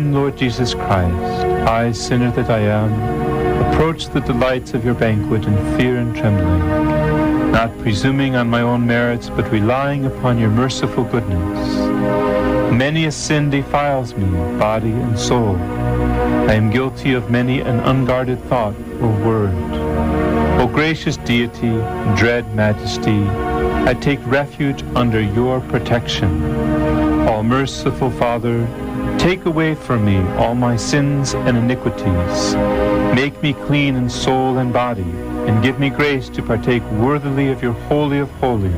Divine Lord Jesus Christ, I, sinner that I am, approach the delights of your banquet in fear and trembling, not presuming on my own merits, but relying upon your merciful goodness. Many a sin defiles me, body and soul. I am guilty of many an unguarded thought or word. O gracious Deity, dread Majesty, I take refuge under your protection. All merciful Father, take away from me all my sins and iniquities. Make me clean in soul and body, and give me grace to partake worthily of your Holy of Holies.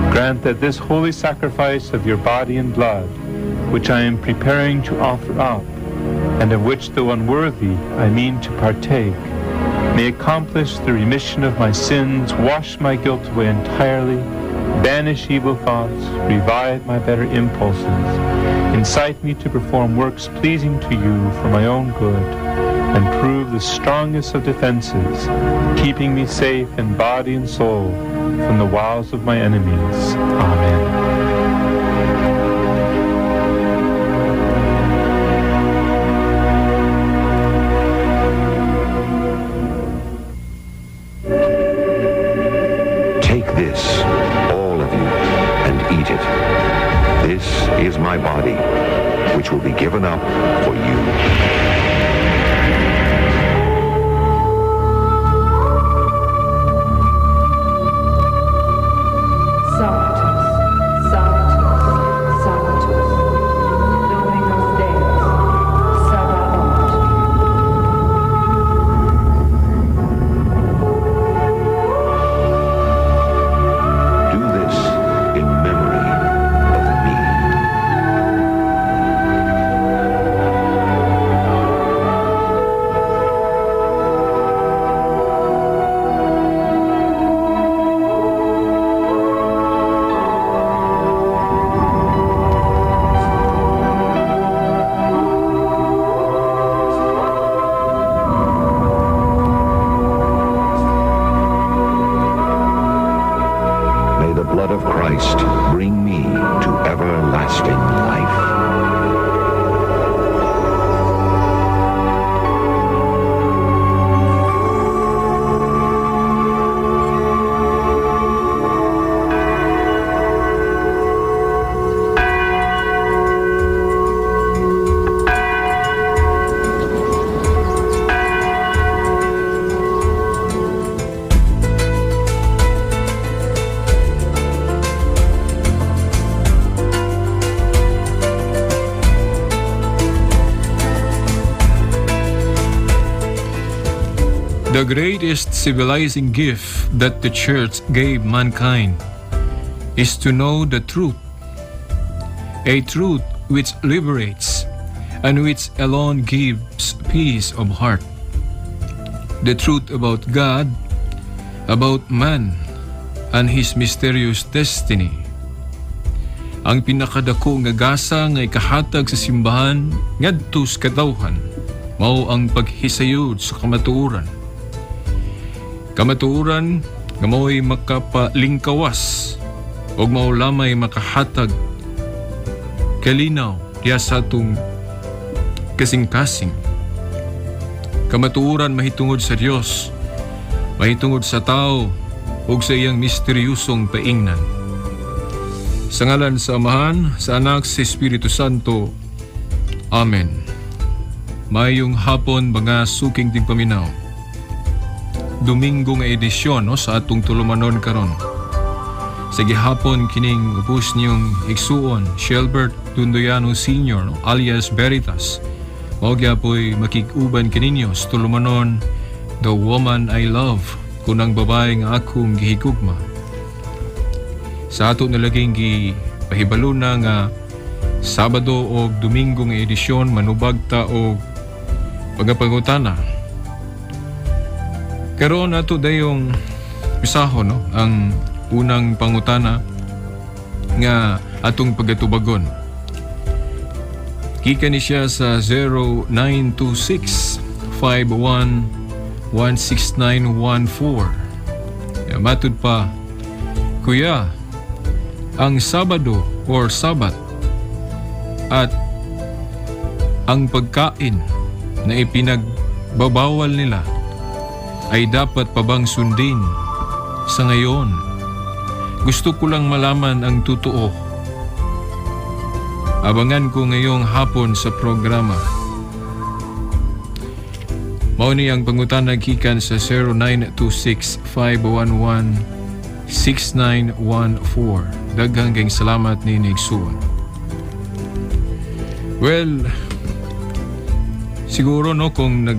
Grant that this holy sacrifice of your body and blood, which I am preparing to offer up, and of which, though unworthy, I mean to partake, may accomplish the remission of my sins, wash my guilt away entirely, banish evil thoughts, revive my better impulses, incite me to perform works pleasing to you for my own good, and prove the strongest of defenses, keeping me safe in body and soul from the wiles of my enemies. Amen. Take this, all of you, and eat it. This is my body, which will be given up for you. Sanctus, Sanctus, Sanctus, Dominus Deus, Sabaoth. Do this in memory of me. May the blood of Christ bring me to everlasting life. The greatest civilizing gift that the Church gave mankind is to know the truth, a truth which liberates and which alone gives peace of heart. The truth about God, about man, and his mysterious destiny. Ang pinakadako nga gasa nga ikahatag sa simbahan ngadto sa katawhan mao ang paghisayod sa kamatuoran. Kamatuoran nga mao'y makapalingkawas ug mao lamay makahatag kalinaw diha sa atong kasing-kasing. Kamatuoran mahitungod sa Dios, mahitungod sa tao ug sa iyang misteryosong paingnan. Sa ngalan sa Amahan, sa Anak, sa Espiritu Santo. Amen. Mayong hapon mga suking tigpaminaw. Domingo nga edisyon, no, sa atong tulumanon karon. Sa gihapon kining ubos niyong igsuon, Shelbert Dundoyano Sr., no, alias Veritas. Mao gyapoy makig-uban kininyo sa tulumanon The Woman I Love, kunang babae nga akong gihigugma. Sa ato nalaging gipahibalo na nga Sabado o Domingo nga edisyon manubag ta og pagapangutana. Karon ato dayong misahon, no, ang unang pangutana nga atong pagatubagon. Gikan ni siya sa 0926 51 16914. Ya, matud pa, Kuya, ang Sabado or Sabat at Ang pagkain na ipinagbabawal nila ay dapat pa bang sundin sa ngayon? Gusto ko lang malaman ang totoo. Abangan ko ngayong hapon sa programa. Mao ni ang pangutana gikan sa 0926-511-6914. Daghang kayong salamat ni igsuon. Well, siguro, no, kung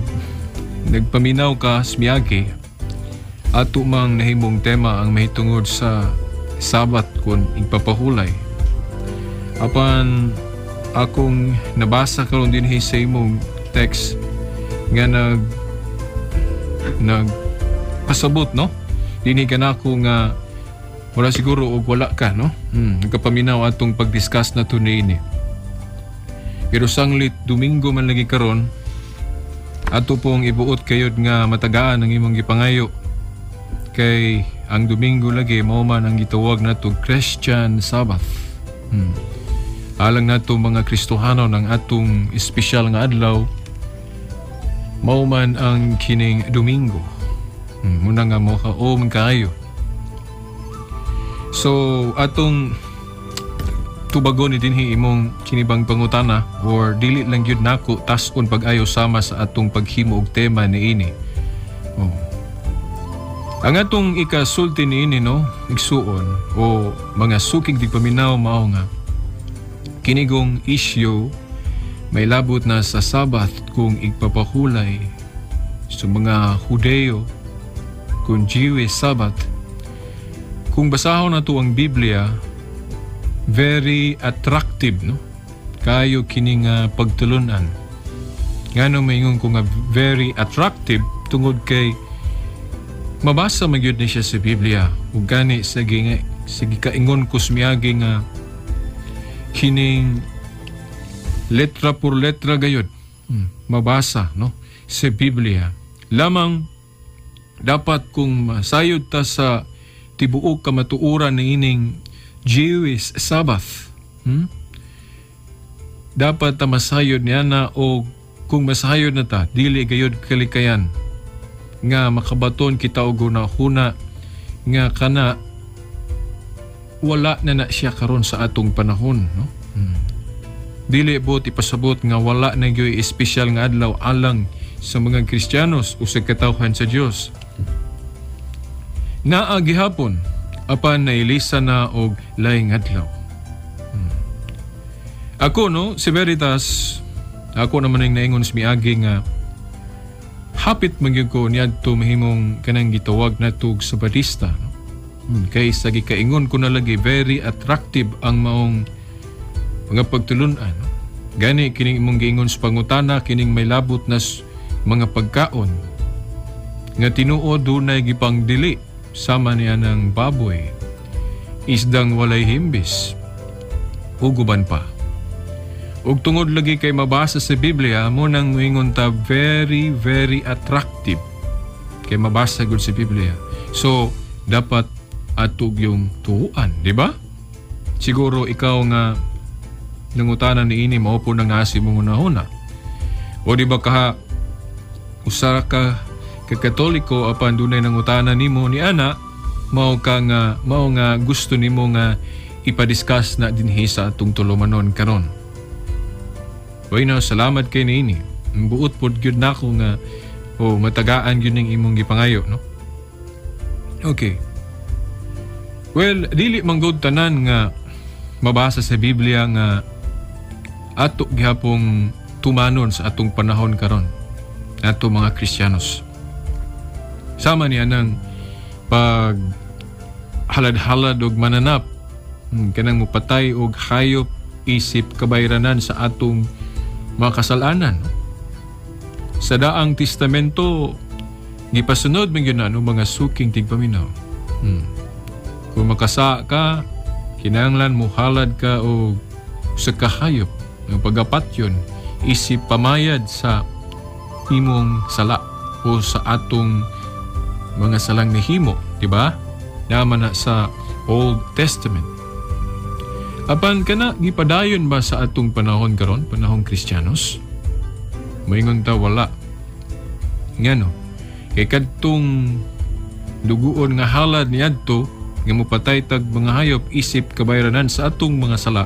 nagpaminaw ka smiagi, ato mang nahimong tema ang mahitungod sa Sabat kung igpapahulay. Apan akong nabasa karon dinhi sa imong text nga nag pasabot, no, dinhi kanako nga wala siguro og wala ka, no, nagkapaminaw atong pag-discuss na to niini. Pero sanglit Domingo man lagi karon, ato pong ibuot kayod nga matagaan ang imong gipangayo kay ang Domingo lagi mao man ang gitawag nato Christian Sabbath. Alang nato mga Kristohano ng atong espesyal nga adlaw mao man ang kining Domingo. Muna nga mo ka o kaayo. So atong tubagon ni dinhi imong kinibang pangutana or dili lang gyud nako tas-on pag-ayo sama sa atong paghimo og tema niini. Oh. Ang atong ikasulti niini, no, igsuon o mga suking tigpaminaw, mao nga kinigong issue may labot na sa Sabbath kung igpapahulay sa mga Hudeo kung Jewish Sabbath. Kung basahon nato ang Biblia, very attractive, no, kayo kini nga pagtulunan. Ngano maingon ko nga very attractive? Tungod kay mabasa man gyud ni siya sa Biblia ug gani sa sige kaingon ko smiagi nga kining letra por letra gayud mabasa, no, sa Biblia. Lamang dapat kung masayod ta sa tibuok kamatuoran ni ining Jewish Sabbath, Dapat ta masayod niya na o kung masayod na ta, dili gayud kalikayan nga makabaton kita og huna nga kana wala na na siya karon sa atong panahon, no. Dili buot ipasabot nga wala na gyoy espesyal nga adlaw alang sa mga Kristiyanos o sa katawhan sa Dios. Naa gihapon apan nailisa na og laing adlaw. Ako, no, si Veritas, ako naman ang naingon sa miagi nga hapit man gyud ko niadto mahimong kanang gitawag natog Sabadista, no? Kay sa gikaingon ko na lagi, very attractive ang maong mga pagtulunan, no? Gani kining imong giingon sa pangutana, kining may labot na mga pagkaon nga tinuod dunay gipangdili sama niya ng baboy, isdang walay himbis ug uban pa. Ug tungod lagi kay mabasa sa Biblia, mo nang moingon ta very very attractive kay mabasa gud sa Biblia. So dapat ato yung tuuan, di ba? Siguro ikaw nga nangutana niini, mao po nang nasi mong unahuna. O di ba kaha usa ka ka Katoliko apan dunay nangutana nimo ni ana, mao nga gusto nimo nga ipadiscuss na dinhi sa atong tulumanon karon. Bueno, salamat kay niini. Buot pod gyud nako nga o matagaan gyud ning imong gipangayo, no? Okay. Well, dili man gud tanan nga mabasa sa Biblia nga ato gihapong tumanon sa atong panahon karon, ato mga Kristiyanos. Sama niya ng pag halad-halad og mananap, kanang mupatay og hayop isip kabayranan sa atong mga kasalanan. Sa Daang Testamento, gipasunod man gyud na, no, mga suking tigpaminaw. Kung makasa ka, kinahanglan mo halad ka og sa kahayop ng pagapatyon isip pamayad sa imong sala o sa atong mga salang nihimo, di ba? Naman na sa Old Testament. Apan kana gipadayon ba sa atong panahon karon, panahong Kristiyanos? Moingon ta wala. Ngano? Kay kadtong duguon nga halad niadto nga mopatay tag mga hayop isip kabayranan sa atong mga sala.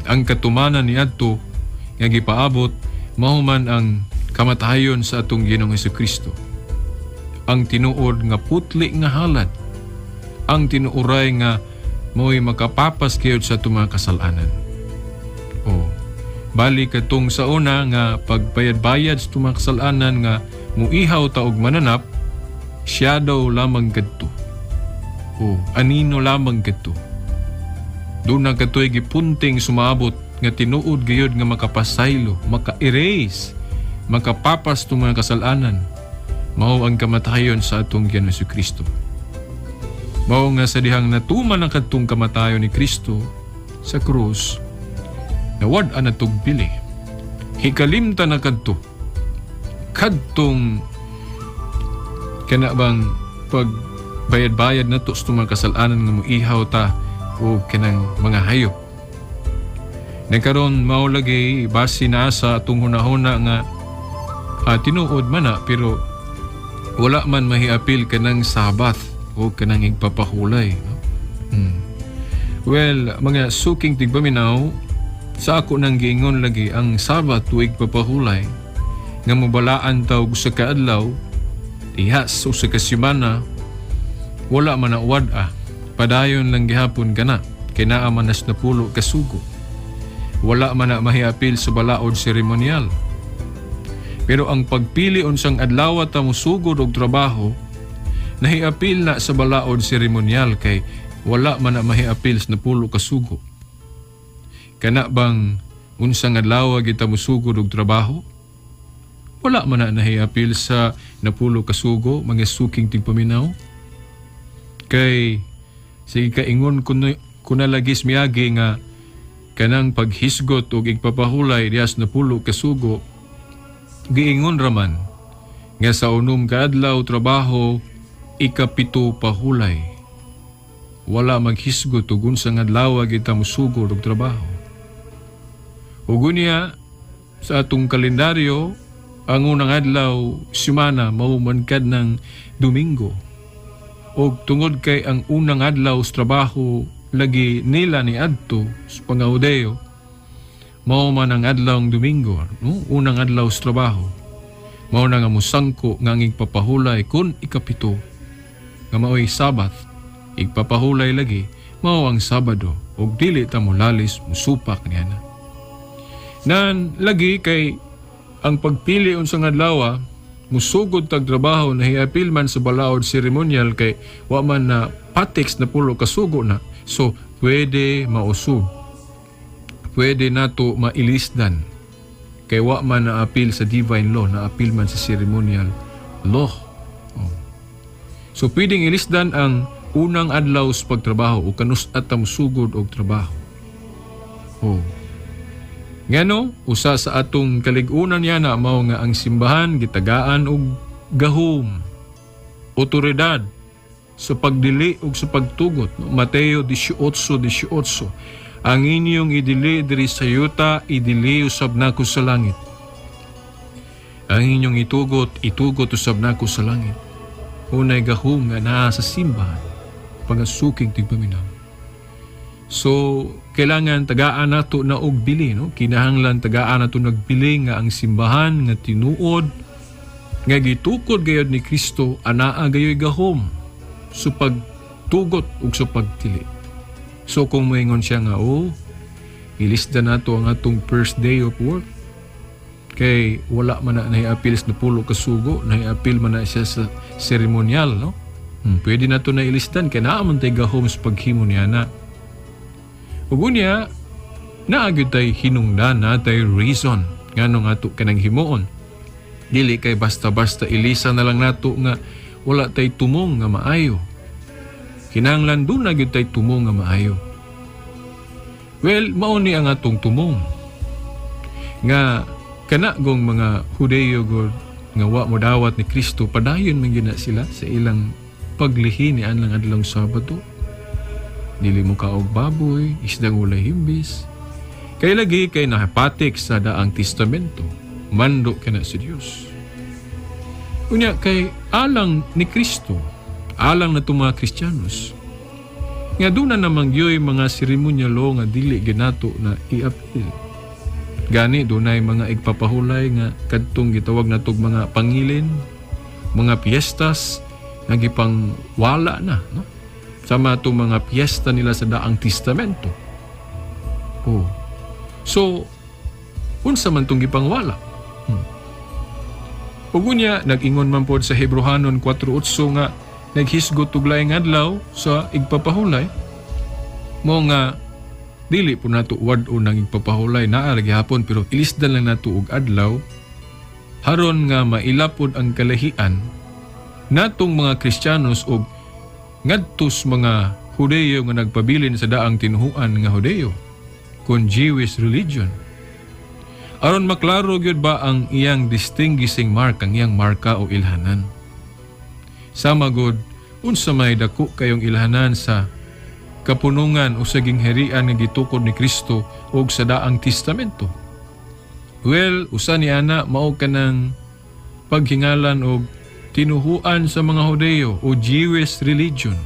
Ang katumanan niadto nga gipaabot mao man ang kamatayon sa atong Ginoong Kristo. Ang tinuod nga putli nga halad, ang tinuoray nga mao'y makapapas gayud sa atong mga kasalanan. O, bali katong sa una nga pagbayad-bayad sa atong mga kasalanan nga muihaw ta og mananap, shadow lamang kadto. O, anino lamang kadto. Duna kato'y gipunting sumabot nga tinuod gayud nga makapasaylo, maka-erase, makapapas itong mga kasalanan. Mao ang kamatayon sa atong Ginoong Kristo. Mao nga sa dihang natuman ang kadtong kamatayon ni Kristo sa krus, nawad-an na tog bili. Hikalimta na kadto. Kadtong kana bang pagbayad-bayad na to sa mga kasalanan nga moihaw ta o kanang mga hayop. Nagkaroon mao lagi base na sa atong hunahuna nga tinuod man na pero wala man mahiapil kanang Sabbath o kanang igpapahulay. No? Well, mga suking tigpaminaw, sa ako nang giingon lagi ang Sabbath o igpapahulay nga mobalaan ta og usa ka adlaw diha sa usa ka semana, wala man na wad-a, padayon lang gihapon kana kay naa man nas napulo ka sugo. Wala man na mahiapil sa balaod seremonyal. Pero ang pagpili unsang adlaw ta mosugod og trabaho, nahiapil na sa balaod seremonyal kay wala man na mahiapil sa napulo ka sugo. Kana bang unsang adlaw kita mosugod og trabaho? Wala man na nahiapil sa napulo ka sugo, mga suking tigpaminaw. Kay sige kaingon kuno lagi miagi nga kanang paghisgot og igpapahulay diha sa napulo ka sugo, giingon raman nga sa 6 ka adlaw trabaho, 7 pahulay. Wala maghisgot og unsang adlaw kita mosugod og trabaho. Ug unya sa atong kalendaryo, ang unang adlaw semana mao man kad ng Domingo. Og tungod kay ang unang adlaw sa trabaho lagi nila ni adto sa pangahudeo, mao man ang adlaw Domingo, no? Unang adlaw sa trabaho. Mao na nga musangko nga ang igpapahulay kun 7 nga maoy Sabbath, igpapahulay lagi mao ang Sabado ug dili ta molalis musupak niya na. Nan lagi kay ang pagpili unsang adlaw musugod tag trabaho nahiapil man sa balaod seremonyal kay wa man na patiks napulo kasugo na. So pwede mausub. Pwede nato mailisdan kay wa man na apil sa divine law, na apil man sa ceremonial law. Oh. So pwedeng ilisdan ang unang adlaw sa pagtrabaho o kanus at musugod og trabaho. Oh. Ngano, usa sa atong kalig-unan niya na mao nga ang simbahan gitagaan og gahom, otoridad sa pagdili ug sa pagtugot. No? Mateo 18:18. Ang inyong idili diri sa yuta, idili usab nako sa langit. Ang inyong itugot, itugot usab nako sa langit. Unay gahom nga naa sa simbahan, pagasuking tigpaminaw. So, kailangan tagaan nato na og bili, no? Kinahanglan tagaan nato nagbili nga ang simbahan nga tinuod nga gitukod gayod ni Kristo anaa gayoy gahom sa pagtugot ug sa pagdili. So kung moingon siya nga, oh, ilisda nato ang atong first day of work kay wala man na nahiapil sa napulo ka sugo, nahiapil man na siya sa seremonyal, no? Pwede nato na ilisdan kay naa man tay gahom sa paghimo niya na. Ug unya, naa gyud tay hinungdan, naa tay reason nganong ato kanang himuon. Dili kay basta-basta ilisa na lang nato nga wala tay tumong nga maayo. Kinahanglan duna gyud tay tumong nga maayo. Well, mao ni ang atong tumong. Nga kana gong mga Hudeyo gud nga wa mo dawat ni Kristo, padayon man gyud na sila sa ilang paglihi ni anlang adlong Sabado. Dili mo kaog baboy, isdang walay himbis. Kay lagi kay nahapatik sa Daang Testamento. Mando kana si Dios. Unya kay alang ni Kristo, alang na mga Kristiyanos, nga doon na namang yo'y mga seremonyalo nga dili ginato na iapil. Gani dunay mga igpapahulay nga kadtong gitawag natog mga pangilin, mga piyestas nga gipangwala na, no? Sama itong mga piyesta nila sa Daang Testamento. Oh. So, unsa man tong gipangwala? Ug unya, nag-ingon man pod sa Hebrohanon 4:8 nga naghisgot og laing adlaw sa igpapahulay, mo nga dili po nato wad-on ang igpapahulay, naa ra gihapon, pero ilisdan lang nato og adlaw haron nga mailapod ang kalahian natong mga Kristiyanos og ngadtos mga Hudeyo nga nagpabilin sa daang tinuhuan nga Hudeyo kon Jewish religion, aron maklaro gyud ba ang iyang distinguishing mark, ang iyang marka o ilhanan. Sama gud unsa may dako kayong ilhanan sa kapunungan o sa gingharian nga gitukod ni Kristo og sa Daang Testamento. Well, usa ni ana mao kanang paghingalan og tinuhuan sa mga Hudeyo o Jewish religion.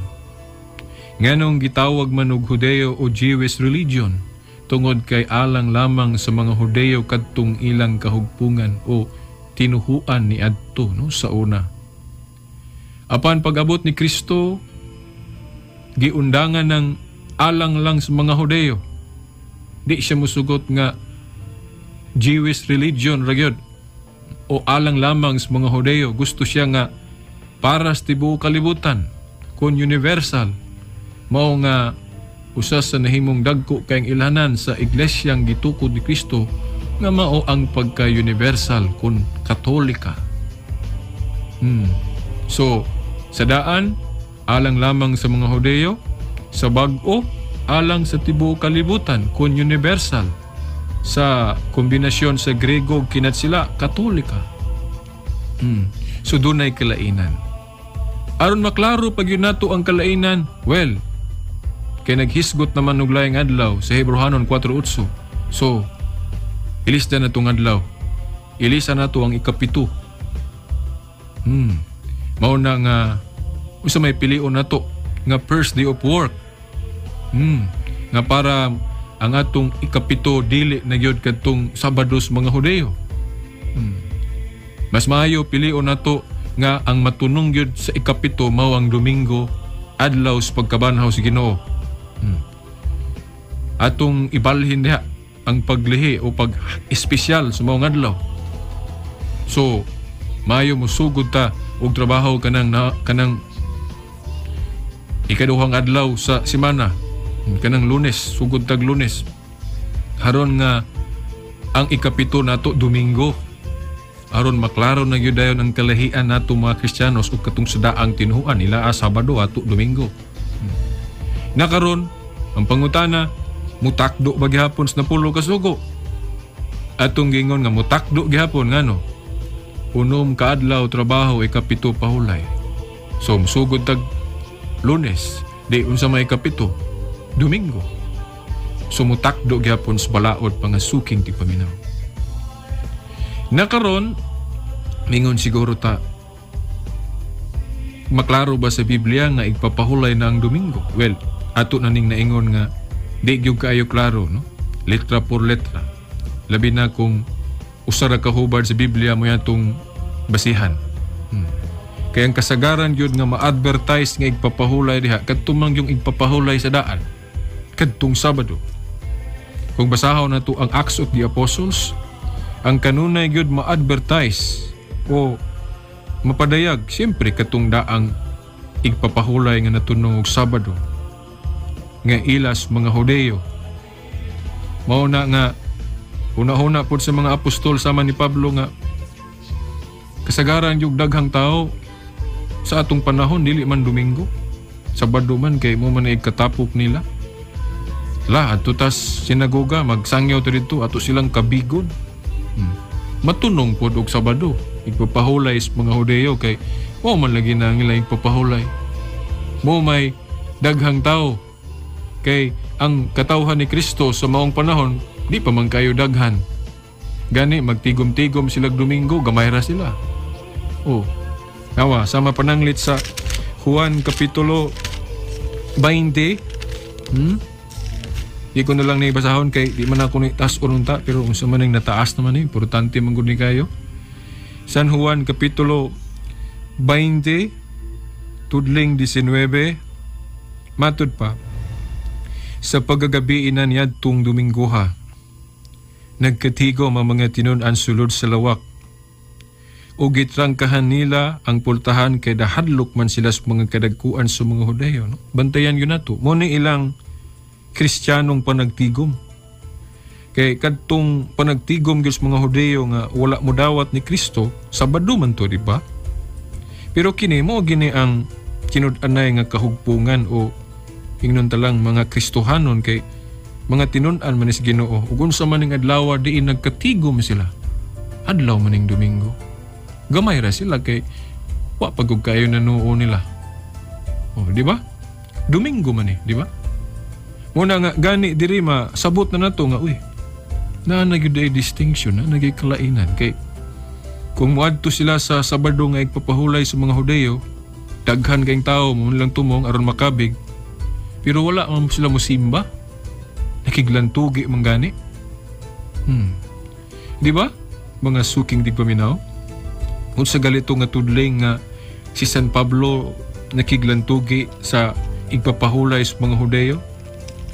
Nganong gitawag man og Hudeyo o Jewish religion? Tungod kay alang lamang sa mga Hudeyo kadtong ilang kahugpungan o tinuhuan ni adto, no, sa una. Apan pag-abot ni Kristo, giundangan ng alang lang sa mga Hudeyo. Di siya musugot nga Jewish religion ra gyud o alang lamang sa mga Hudeyo. Gusto siya nga para sa tibuok kalibutan, kun universal. Mao nga usa sa nahimong dagko kayong ilhanan sa iglesyang gitukod ni Kristo nga mao ang pagka-universal kun Katolika. So, sa daan, alang lamang sa mga Hudeyo, sa bag-o, alang sa tibuok kalibutan kun universal. Sa kombinasyon sa Grego kinat sila Katolika. So dunay kalainan. Aron maklaro pag yun nato ang kalainan, well, kay naghisgot naman og laing adlaw sa Hebrohanon 4:8. So, ilisda na tong adlaw. Ilisa na to ang 7. Mao na nga usa may pilion nato nga first day of work. Nga para ang atong 7 dili na gyud kadtong Sabado sa mga Hudeyo. Mas maayo pilion nato nga ang matunong gyud sa 7 mao ang Domingo, adlaw sa pagkabanhaw sa Ginoo. Atong ibalhin diha ang paglihi o pag espesyal sa maong adlaw. So, maayo mosugod ta og trabaho kanang na, kanang ikaduhang adlaw sa semana, kanang Lunes, sugod tag Lunes. Aron nga ang 7 nato Domingo. Aron maklaro na gyud dayon ang kalahian nato mga Kristiyanos ug katong sa daang tinuhuan nila, Sabado, ato Domingo. Nakaron ang pangutana, mutakdo ba gihapon sa napulo ka sugo? Atong gingon nga mutakdo gihapon, ngano? 6 ka adlaw trabaho, 7 pahulay. So musugod tag Lunes, di unsa may 7? Domingo. So mutakdo gihapon sa balaod pa nga suking tigpaminaw. Nakaron, mingon siguro ta, maklaro ba sa Biblia nga igpapahulay na ang Domingo? Well, ato na ning naingon nga di gyud kaayo klaro, no? Letra por letra. Labi na kung usa ra ka hubad sa Biblia mo atong basihan. Kaya ang kasagaran gyud nga ma-advertise nga igpapahulay diha kadto man yung igpapahulay sa daan, kadtong Sabado. Kung basahon nato ang Acts of the Apostles, ang kanunay gyud ma-advertise o mapadayag siyempre katong daang igpapahulay nga natunong og Sabado nga ilas mga Hudeyo. Mao na nga una-una pod sa mga apostol sama ni Pablo nga kasagaran yung daghang tao sa atong panahon dili man Domingo. Sabado man kay mo man katapok nila. La, adto tas sinagoga, magsangyaw ta didto, ato silang kabigon. Matunong pod og Sabado. Igpapahulay sa mga Hudeyo kay mo man lagi na ang ilang igpapahulay. Mo may daghang tao kay ang katawhan ni Kristo sa maong panahon di pa man kayo daghan. Gani magtigom-tigom sila Domingo, gamay ra sila. Oh. Awa, sama pananglit sa Juan Kapitulo 20. Di ko na lang naibasahon kay di man ako ni taas unta, pero unsa man ang nataas naman eh, importante man gud ni kayo. San Juan Kapitulo 20 tudling 19, matud pa, sa pagagabi ina niadtong Dominggoha, nagkatigom ang mga tinun-an sulod sa lawak ug gitrangkahan nila ang pultahan kay nahadlok man sila sa mga kadagkuan sa mga Hudeyo, no? Bantayan yun nato mo ni ilang Kristiyanong panagtigom. Kay kadtong panagtigom gyud sa mga Hudeyo nga wala modawat ni Kristo, Sabado man to, di ba? Pero kini mo gini ang tinud-anay nga kahugpungan o ingnon talang mga Kristohanon kay mga tinun-an man is Ginoo. Ug unsa man ning adlaw diin nagkatigom sila? Adlaw man ning Domingo. Gamay ra sila kay wa pa gud kayo nanuo nila. Oh, di ba? Domingo man eh, di ba? Muna nga gani diri ma sabot na nato nga, uy, naa na gyud ay distinction, na nagyay kalainan kay kung moadto sila sa Sabado nga igpapahulay sa mga Hudeyo, daghan kayong tao mo lang tumong aron makabig, pero wala man sila mosimba, nakiglantugi man gani. Di ba? Mga suking digpaminaw. Unsa galito nga tudling nga si San Pablo nakiglantugi sa igpapahulay sa mga Hudeyo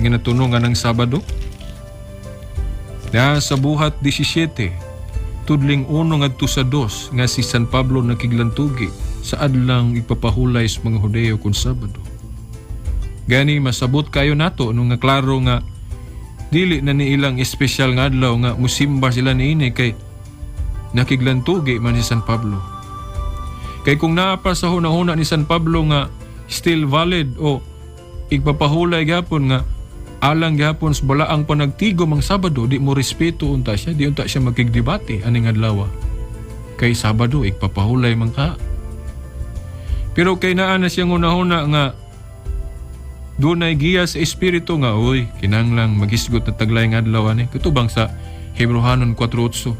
nga natunongan ng Sabado? Na sa Buhat 17, tudling 1 ngadto sa 2 nga si San Pablo nakiglantugi sa adlang igpapahulay sa mga Hudeyo kun Sabado. Gani masabot kayo nato no nga klaro nga dili na ni ilang espesyal nga adlaw nga musimba sila niini kay nakiglantugi man si San Pablo. Kay kung naa pa sa hunahuna ni San Pablo nga still valid o igpapahulay gyapon nga alang gyapon sa balaang panagtigom ang Sabado, di mo respeto unta siya, di unta siya makigdebate aning adlaw. Kay Sabado igpapahulay man ka. Pero kay naa na siyang hunahuna nga dunay giya sa espiritu nga, uy, kinahanglang magisgot na taglay nga adlaw ani, katubang sa Hebreohanon 4:8.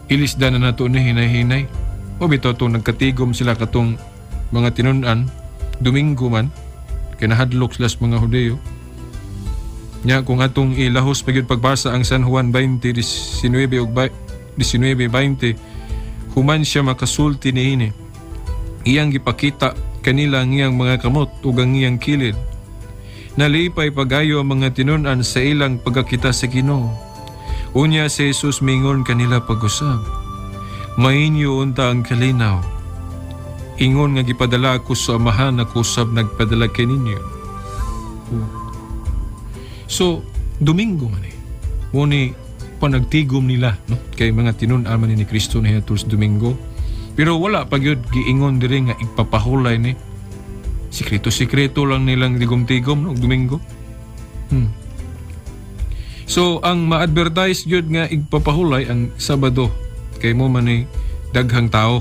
Ilisda na nato ni hinay-hinay. O bitaw tong nagkatigom sila katong mga tinun-an Domingo man kay nahadlok sila sa mga Hudeyo. Nya kung atong ilahos pa gyud pagbasa ang San Juan 20:19 ug 19:20, human siya makasulti niini, iyang gipakita kanila ang iyang mga kamot ug ang iyang kilid. Nalipay pagayo ang mga tinun-an sa ilang pagkakita sa Ginoo. Unya si Jesus mingon kanila pag-usab, "Mainyo unta ang kalinaw. Ingon nga gipadala ako sa Amahan, ako sab nagpadala kaninyo." Oh. So, Domingo man eh. Mo ni panagtigom nila, no? Kay mga tinun-an man ni Kristo na sa Domingo. Pero wala pa gyud giingon diri nga igpapahulay ni. Sikreto-sikreto lang nilang tigom-tigom, no, Domingo. So ang ma-advertise gyud nga igpapahulay ang Sabado kay mo man ni daghang tao.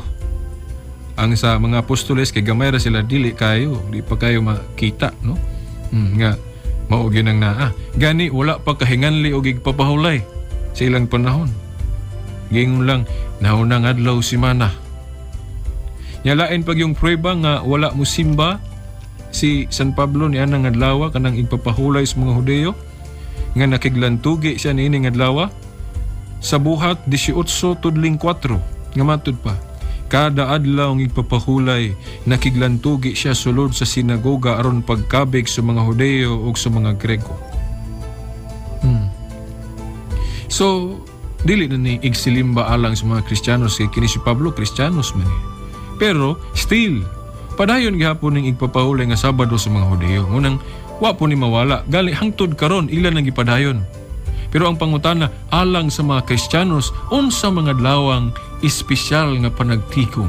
Ang sa mga apostoles kay gamay ra sila, dili kayo, di pa kayo makita, no? Nga mao gyud ang naa. Gani wala pa kahinganli og igpapahulay sa ilang panahon. Giingon lang naunang adlaw simana. Nyalain pag yung prueba nga wala mo simba si San Pablo ni anang adlaw kanang igpapahulay sa mga Hudeyo nga nakiglantugi siya niining adlaw, sa Buhat 18 tudling 4 nga matud pa, kada adlaw ang igpapahulay nakiglantugi siya sulod sa sinagoga aron pagkabig sa mga Hudeyo ug sa mga Grego. So dili na ni igsilimba alang sa mga Kristiyanos kay kini si Pablo Kristiyanos man eh. Pero still padayon gihapon ning igpapahulay nga Sabado sa mga Hudeyo. Ngunang wa po ni mawala gali hangtod karon ila nang gipadayon. Pero ang pangutana alang sa mga Kristiyanos, unsa mga adlawang espesyal nga panagtikom?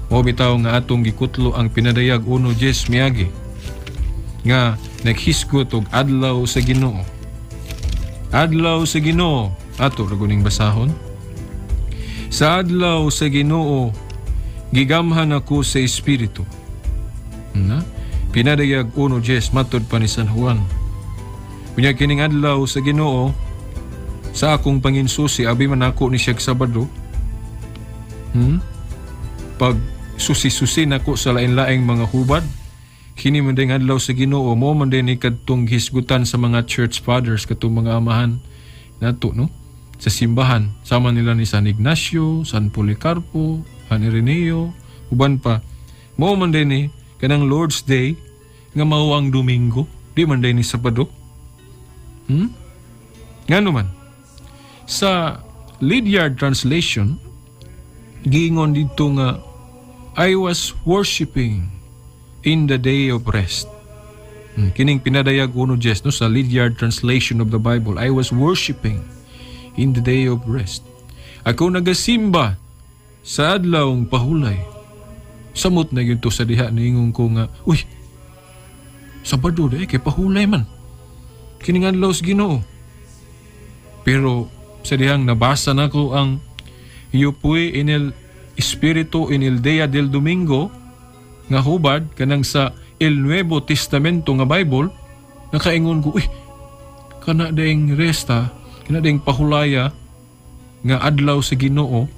Mao bitaw nga atong gikutlo ang Pinadayag 1:10 miagi nga naghisgot og adlaw sa Ginoo. Adlaw sa Ginoo, ato ra guning basahon. Sa adlaw sa Ginoo gigamhan ako sa Espiritu. Na? Pinadayag 1:10 matod pa ni San Juan. Unya kining adlaw sa Ginoo Sa akong panginsusi, abi man ako ni siyag Sabado. Pag susi-susi nako sa lain-laing mga hubad, kini man ding adlaw sa Ginoo mo man din ni kadtong hisgutan sa mga church fathers, katong mga amahan nato, no, sa simbahan, sama nila ni San Ignacio, San Policarpo, San Ireneo, uban pa. Mo man din ni kanang Lord's Day nga mao ang Domingo, di man din ni Sabado. Ngano man? Sa Lydiard Translation, giingon dito nga "I was worshiping in the day of rest." Kining Pinadayag 1:10, no, sa Lydiard Translation of the Bible, "I was worshiping in the day of rest." Ako nagasimba sa adlawng pahulay. Samot na gyud to sa diha niingon ko nga, "Uy, Sabado diay kay pahulay man. Kining adlaw sa Ginoo." Pero sa dihang nabasa nako ang "Io fui en el Espíritu en el día del Domingo" nga hubad kanang sa El Nuevo Testamento nga Bible, nakaingon ko, "Uy, kana ding resta, kana ding pahulaya nga adlaw sa Ginoo,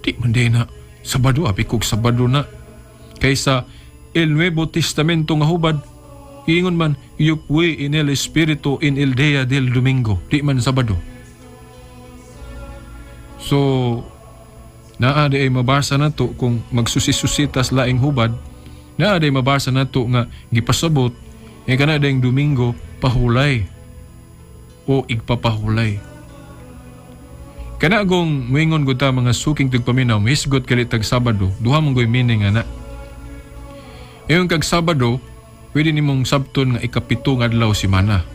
di man diay na Sabado, abi kog Sabado na." Kaysa El Nuevo Testamento nga hubad, ingon man, "Io fui en el Espíritu en el día del Domingo," di man Sabado. So, naa di ay mabasa na to kung magsusi-susitas laing hubad, naa di ay mabasa na to nga gipasabot, eh kana ding Domingo pahulay o igpapahulay. Kana gong muingon gud ta, mga suking tugpaminaw, mihisgot kali tag Sabado, duha man goy meaning ana. Ingon kag Sabado, pwede nimong sabton nga ikapito nga adlaw semana.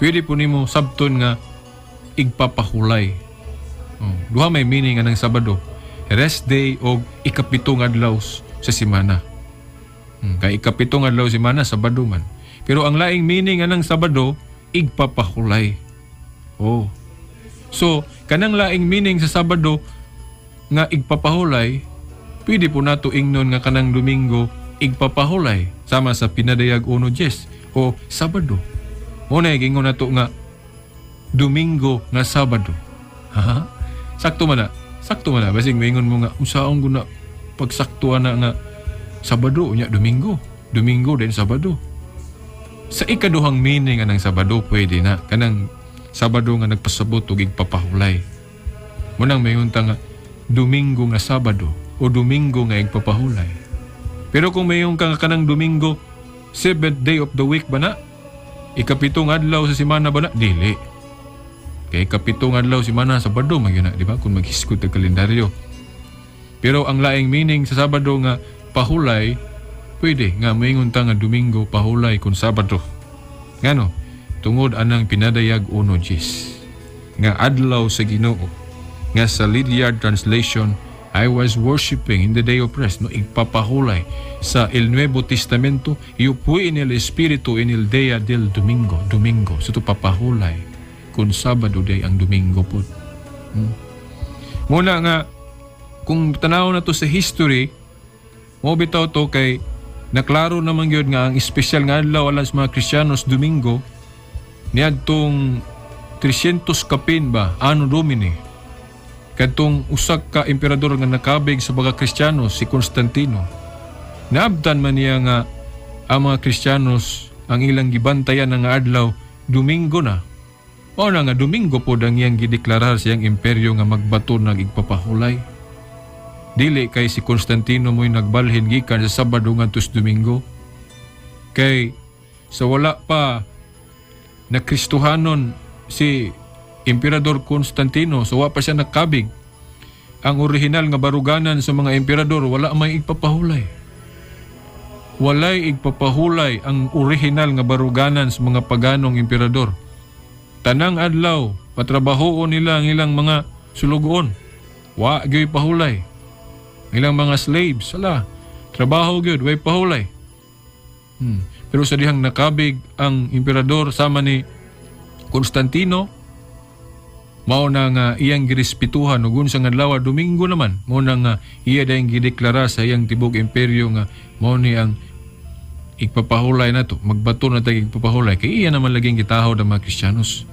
Pwede po nimo sabton nga igpapahulay. Oh, duha may meaning anang Sabado. Rest day o ikapito nga adlaw sa semana. Kay ikapito nga adlaw semana, Sabado man. Pero ang laing meaning anang Sabado, igpapahulay. Oh. So, kanang laing meaning sa Sabado nga igpapahulay, pwede po nato ingnon nga kanang Domingo igpapahulay sama sa Pinadayag 1:10 o Sabado. Mo na ingon nato nga Domingo nga Sabado. Ha? Sakto man na. Sakto man na. Basing maingon mo nga usaon ko na pagsaktuan na nga Sabado unya Domingo. Domingo din Sabado. Sa ikaduhang meaning anang Sabado, pwede na kanang Sabado nga nagpasabot og igpapahulay. Munang mayon ta nga Domingo nga Sabado o Domingo nga igpapahulay. Pero kung mayon ka nga kanang Domingo, seventh day of the week ba na? Ikapitong adlaw sa semana ba na? Dili. Kay ikapitong adlaw semana, Sabado man gyud na, di ba? Kung maghisgot ang kalendaryo. Pero ang laing meaning sa Sabado nga pahulay, pwede nga moingon ta nga Domingo pahulay kung Sabado. Ngano? Tungod anang Pinadayag 1:10 nga adlaw sa Ginoo nga sa Lydiard Translation, "I was worshiping in the day of rest," no, igpapahulay. Sa El Nuevo Testamento, "Io fui en el Espíritu en el día del Domingo." Domingo so to papahulay kung Sabado diay ang Domingo pod. Muna nga kung tanaw na to sa history mo bitaw to, kay naklaro naman gyud nga ang espesyal nga adlaw alang sa mga Kristiyanos Domingo niadtong 300 kapin ba Anno Domini, kadtong usa ka emperador nga nakabig sa mga Kristiyano, si Constantino. Naabtan man niya nga ang mga Kristiyanos ang ilang gibantayan nga adlaw Domingo na. O na nga Domingo po ang iyang gideklarar sa iyang imperyo nga magbato nag igpapahulay. Dili kay si Constantino mo'y nagbalhin gikan sa Sabado ngadto sa Domingo. Kay sa wala pa na Kristohanon si Emperador Constantino, so wa pa siya nakabig. Ang orihinal nga baruganan sa mga emperador, wala may igpapahulay. Walay igpapahulay ang orihinal nga baruganan sa mga paganong emperador. Tanang adlaw, patrabahoon nila ang ilang mga sulugoon. Wa gyoy pahulay. Ang ilang mga slaves, sala, trabaho gyud, way pahulay. Pero sa dihang nakabig ang emperador sama ni Constantino, mao na nga iyang girespetuhan ug unsa nga adlaw, Domingo naman, mao na nga iya dayong gideklara sa iyang tibok imperyo nga mao ni ang igpapahulay nato, magbato na tayo igpapahulay kay iya naman laging gitahod ang mga Kristiyanos.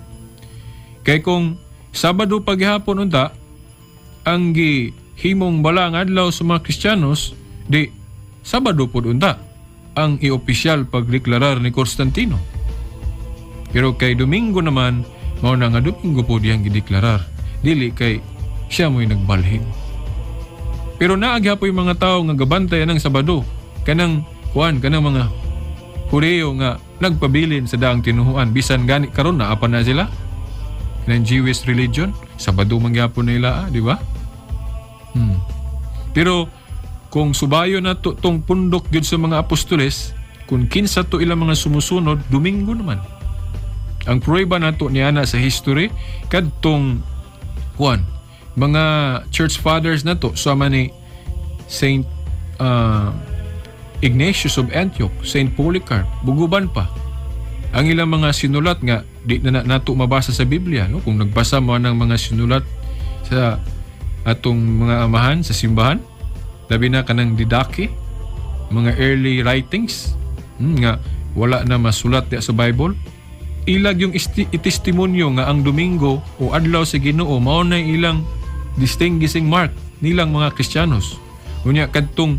Kay kung Sabado paghapon unta ang gihimong balaang adlaw sa mga Kristiyanos, di Sabado pod unta ang iopisyal pagdeklarar ni Constantino. Pero kay Domingo naman, mao na nga Domingo po diyang gideklarar. Dili kay siya mo'y nagbalhin. Pero naa gyapoy mga tao nga gabantay ng Sabado, kanang kuan, kanang mga Hudeo nga nagpabilin sa daang tinuhuan, bisan gani karon naa pa na sila ng Jewish religion, Sabado man gyapon nila, di ba? Pero kung subayo na to, tong pundok gyud sa mga apostoles, kung kinsa to ilang mga sumusunod, Domingo naman. Ang pruweba nato niana sa history kadtong kuan, mga church fathers nato sama ni Saint Ignatius of Antioch, Saint Polycarp, buguban pa. Ang ilang mga sinulat nga di na nato mabasa sa Biblia, no? Kung nagbasa mo ng mga sinulat sa atong mga amahan sa simbahan, labi na kanang Didache, mga early writings nga wala na masulat diya sa Bible, ilag yung itestimonyo nga ang Domingo o adlaw sa Ginoo mao na ilang distinguishing mark nilang mga Kristiyanos. Unya kadtong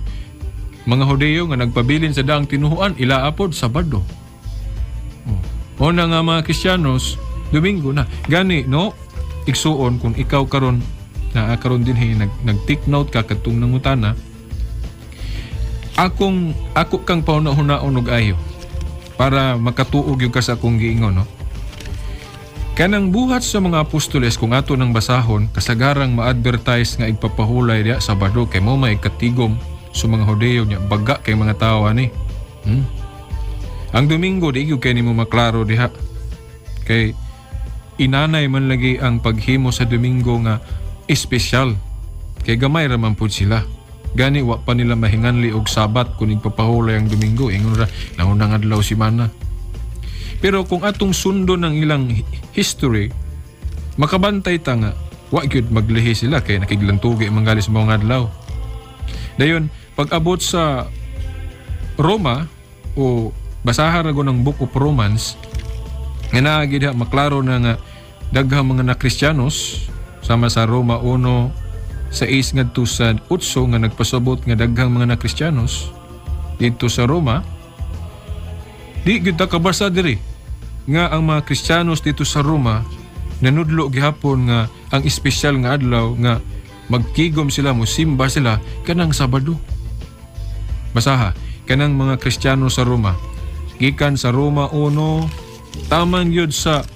mga Hudeo nga nagpabilin sa daang tinuhuan, ila apod Sabado. Oh. Mao na nga mga Kristiyanos, Domingo na. Gani no, igsuon, kung ikaw karon naa karon dinhi nag take note ka kadtong nangutana, akong ako kang pauna-hunaon og ayo para makatuog yung ka sa akong giingon, no? Kanang Buhat sa mga Apostoles, kung ato nang basahon, kasagarang ma-advertise nga igpapahulay diya Sabado kay mo may katigom sa mga Hudeo niya, baga kay mga tao ani. Ang Domingo di gyud kay nimo maklaro diha. Kay inanay man lagi ang paghimo sa Domingo nga espesyal. Kay gamay ra man pud sila. Gani wa pa nila mahinganli og Sabat kung igpapahulay ang Domingo. Ingon ra, naunang adlaw simana. Pero kung atong sundon ng ilang history, makabantay ta nga wa gyud maglihi sila kay nakiglantugi man gali sa mga adlaw. Dayon pag abot sa Roma o basahan ra ng Book of Romans nga naa gid maklaro na nga daghang mga na Kristiyanos, sama sa Roma 1:6 ngadto sa 8 nga nagpasabot nga daghang mga na Kristiyanos dito sa Roma. Di gyud ta kabasa diri nga ang mga Kristiyanos dito sa Roma nanudlo gihapon nga ang espesyal nga adlaw nga magkigom sila, musimba sila, kanang Sabado. Basaha kanang mga Kristiyano sa Roma gikan sa Roma 1, taman gyud sa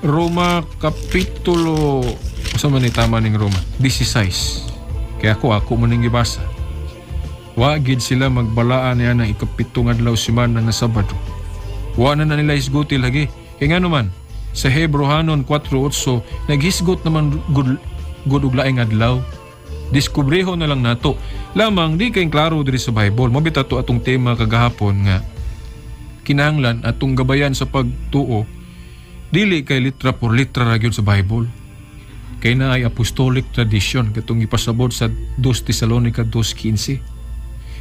Roma kapitulo, usa man ni tama ning Roma 16, kaya ako ako mo ning gibasa. Wa gid sila magbalaan niya ng ikapitong adlaw simana nga Sabado. Wa na na nila hisguti lagi. Kay ngano man, sa Hebrohanon 4:8 naghisgot naman gud gud og laing adlaw. Diskubriho na lang nato. Lamang di kay klaro diri sa Bible. Mao bitaw to atong tema kagahapon nga kinahanglan atong gabayan sa pagtuo, dili kay litra por litra ra gyud sa Bible. Kay naay apostolic tradition katong gipasabot sa 2 Tesalonica 2:15.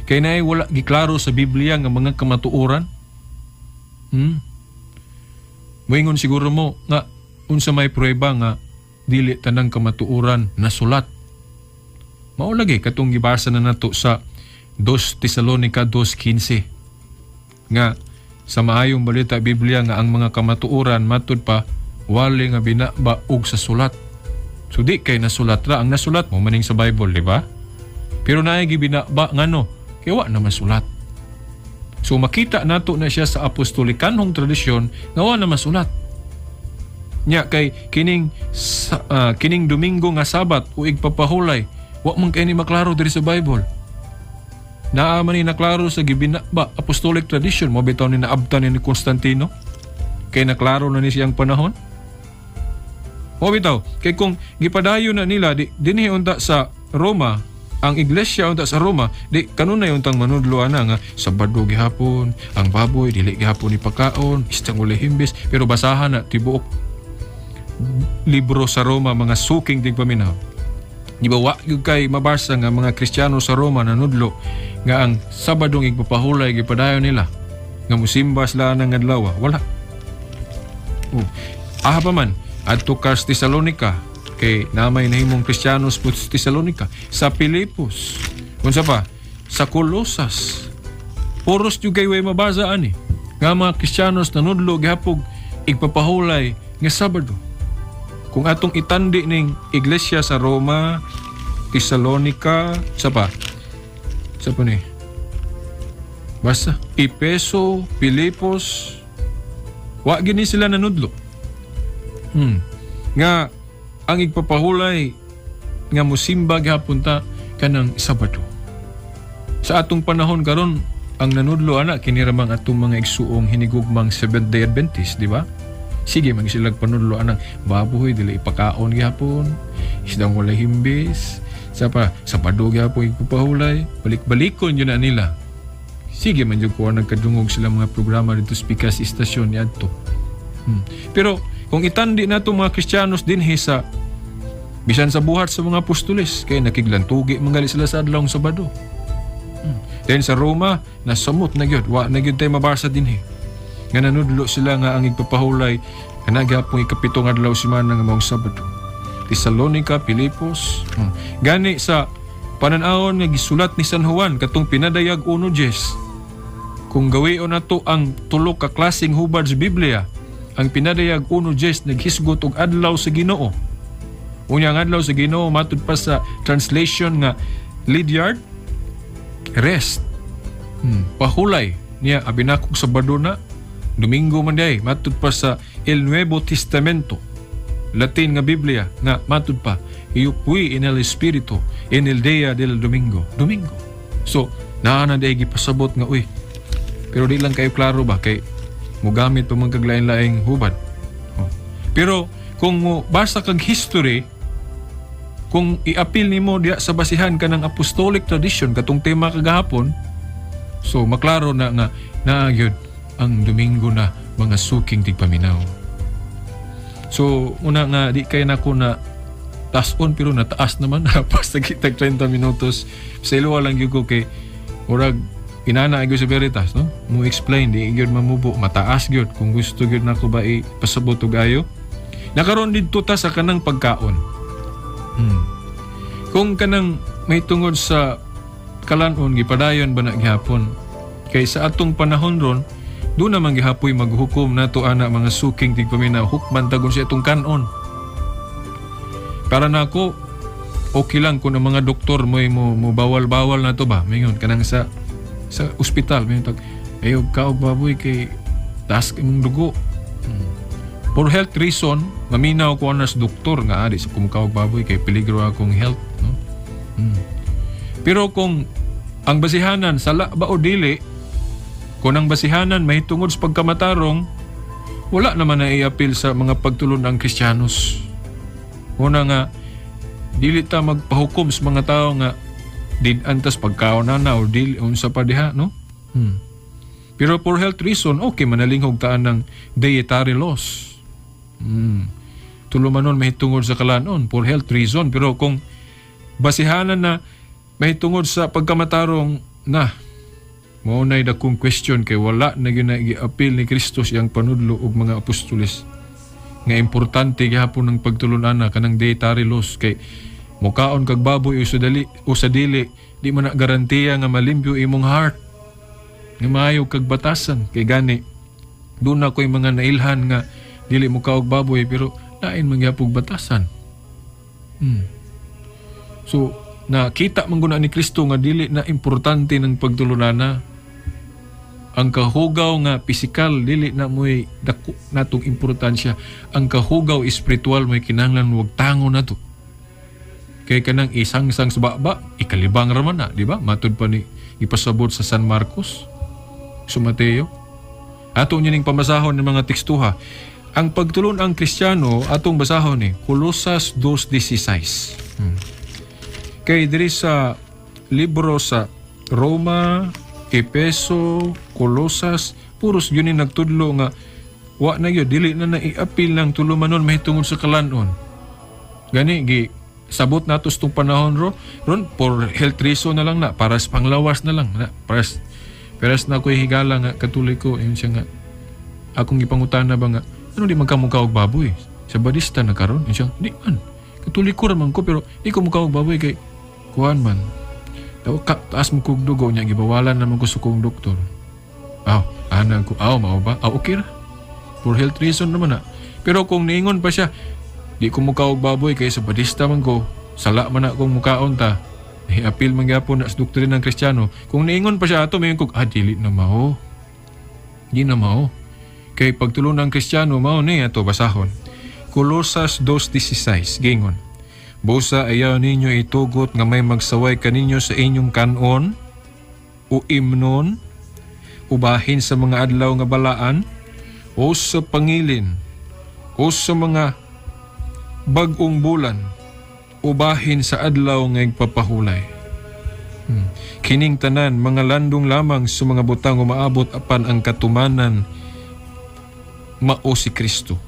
Kay naay wala giklaro sa Biblia nga mga kamatuoran. Moingon siguro mo nga unsa may pruweba nga dili tanang kamatuoran nasulat. Mao lagi katong gibasa na nato sa 2 Tesalonica 2:15 nga sa Maayong Balita Biblia nga ang mga kamatuoran matud pa wali nga binaba og sa sulat. So di kay nasulat ra, ang nasulat mo maning sa Bible, di ba? Pero naay gibinaba, ngano? Kay wa na masulat. So makita nato na siya sa apostolikanhong tradisyon nga wa na masulat. Nya kay kining Domingo nga Sabat o igpapahulay, wa man kay ni maklaro diri sa Bible. Naa man ni naklaro sa gibinaba apostolic tradition, mo bitaw ni naabtan ni Constantino kay naklaro na ni siyang panahon. Mo bitaw kay kung gipadayon na nila di dinhi unta sa Roma, ang iglesia unta sa Roma, di kanunay untang manudlo ana nga Sabado gihapon, ang baboy dili gihapon ipakaon, istang walay himbis. Pero basahan na tibuok libro sa Roma, mga suking tigpaminaw. Di ba wa gyud kay mabasa nga mga Kristiyano sa Roma nanudlo nga ang Sabadong igpapahulay gipadayon nila nga musimba sila ng adlaw? Wala. Oh. Aha pa man adto ka sa Tesalonica. Kay namay nahimong Kristiyanos po sa Tesalonica, sa Pilipos, unsa pa, sa Colosas. Puros jud kay way mabasa ani nga mga Kristiyanos nanudlo gihapog igpapahulay nga Sabado. Kung atong itandi ning iglesia sa Roma, Tesalonica, sa pa? Sa pa ni? Basta, Epeso, Pilipos, wa gini sila nanudlo. Nga ang igpapahulay nga musimba gihapon ta kanang Sabado. Sa atong panahon karon, ang nanudlo ana kini ra mang atong mga igsuong hinigugmang Seventh Day Adventist, di ba? Sige man sila panudlo anang baboy dili ipakaon gihapon, isdang walay himbis, sa pa Sabado gihapon igpapahulay, balik-balikon yun na nila. Sige man jud ko nagkadungog sila mga programa dito sa Pikas Istasyon niadto. Pero kung itandi nato mga Kristiyanos dinhi sa bisan sa buhat sa mga apostoles, kay nakiglantugi mangali sila sa adlawng Sabado. Then sa Roma, nasamot na gyud, wa na gyud tay mabasa dinhi nga nanudlo sila nga ang igpapahulay kana gihapon ikapitong adlaw semana nga maong Sabado. Tesalonica, Pilipos. Gani sa panan-awon nga gisulat ni San Juan katong Pinadayag 1:10, kung gawion nato ang tulo ka klaseng hubad sa Biblia, ang Pinadayag 1:10 naghisgot og adlaw sa Ginoo. Unya ang adlaw sa Ginoo matud pa sa translation nga Lydiard, rest. Pahulay niya abinakog Sabado na, Domingo man day, matud pa sa El Nuevo Testamento, Latin nga Biblia nga matud pa, "Io fui en el Espíritu en el día del domingo." Domingo. So, naa na day gipasabot nga uy. Pero di lang kayo klaro ba kay mugamit pa man kag lain-laing hubad. Oh. Pero kung mo basa kag history, kung iapil nimo diya sa basihan kanang apostolic tradition katong tema kagahapon, so maklaro na nga naa gyud ang Domingo na, mga suking tigpaminaw. So una nga di kay nako na taas-on, pero nataas naman pas kitag 30 minutos. Sa iluwa lang gyud ko kay murag inana gyud sa Veritas, no, mo explain di gyud mamubo, mataas gyud kung gusto gyud nako ba ipasabot og ayo. Nakaron didto ta sa kanang pagkaon. Kung kanang may tungod sa kalanon, gipadayon ba na gihapon? Kay sa atong panahon ron, do naman gihapoy maghukom nato ana, mga suking tigpaminaw, hukman tagon sa atong kanon. Para nako okay lang kung ang mga doktor mo bawal-bawal na to ba, mingon kanang sa ospital, mingon tag ayaw kaog baboy kay taas imong dugo. For health reason, maminaw ko ana sa doktor nga adi sa kumukaog baboy kay peligro akong health, no. Pero kung ang basihanan sala ba o dili, kung ang basihanan mahitungod sa pagkamatarong, wala naman na iapil sa mga pagtulon ang Kristiyanos. Una nga, dili ta magpahukom sa mga tao nga did antas pagkaon na na o dili unsa pa diha, no? Pero for health reason, okay manalinghog taan ng dietary laws. Tulo man nun mahitungod sa kalanon for health reason. Pero kung basihanan na mahitungod sa pagkamatarong na, mao na'y dakong question kay wala na gyud na giapil ni Kristo siyang panudlo ug mga apostoles nga importante gihapon ng pagtulunan na kanang dietary laws, kay mukaon kag baboy o sa dali o sa dili, di man na garantiya nga malimpyo imong heart, nga maayo kag batasan. Kay gani doon na ko'y mga nailhan nga dili mo kaog baboy pero lain man gyapog batasan. So nakita man guna ni Kristo nga dili na importante ng pagtulunana ang kahugaw nga pisikal, dili na mo'y dako natong importansya. Ang kahugaw espiritual mo'y kinahanglan wag tango nato, kay kanang isangsang sa baba, ikalibang ra man na, di ba? Matud pa ni ipasabot sa San Marcos, sa Mateo. Ato niya ning pamasahon ng mga tekstuha ang pagtulon ang Kristiyano. Atong basahon ni Colosas 2:16. Kay diri sa libro sa Roma, Epeso, Colosas, puros yun ni nagtudlo nga wa na yun, dili na naiapil ng tulumanon mahitungod sa kalanon. Gani, gi sabot nato sa tong panahon ro, ron for health reason na lang na, para sa panglawas na lang na, para sa na ako'y higala nga katuloy ko, yun siya nga, akong gipangutana ba nga, ano di magkamuka og baboy? Sa badista na karon, yun siya, di man. Katoliko ra man ko pero di ko mukaon og baboy kay kuan man. Daw ka, taas mo kog dugo niya, gibawalan naman ko sa kong doktor. Aw, ana ko, aw, mao ba? Aw, okay ra. For health reason naman na. Pero kung niingon pa siya, "Di ko mukaon og baboy kay sa Badista man ko, sala man na kung mukaon ta. Eh, apil man gyapon na sa doktrina ng Kristiyano." Kung niingon pa siya ato, mayon kog, "Ah, dili na mao. Di na mao." Kay pagtulong ng Kristiyano, mao ni ato basahon. Kolosas 2.16, gingon: "Busa ayaw ninyo itugot nga may magsaway kaninyo sa inyong kanon o imnon, ubahin sa mga adlaw nga balaan, o sa pangilin, o sa mga bag-ong bulan, ubahin sa adlaw nga igpapahulay. Kining tanan mga landong lamang sa mga butang umaabot, apan ang katumanan mao si Kristo."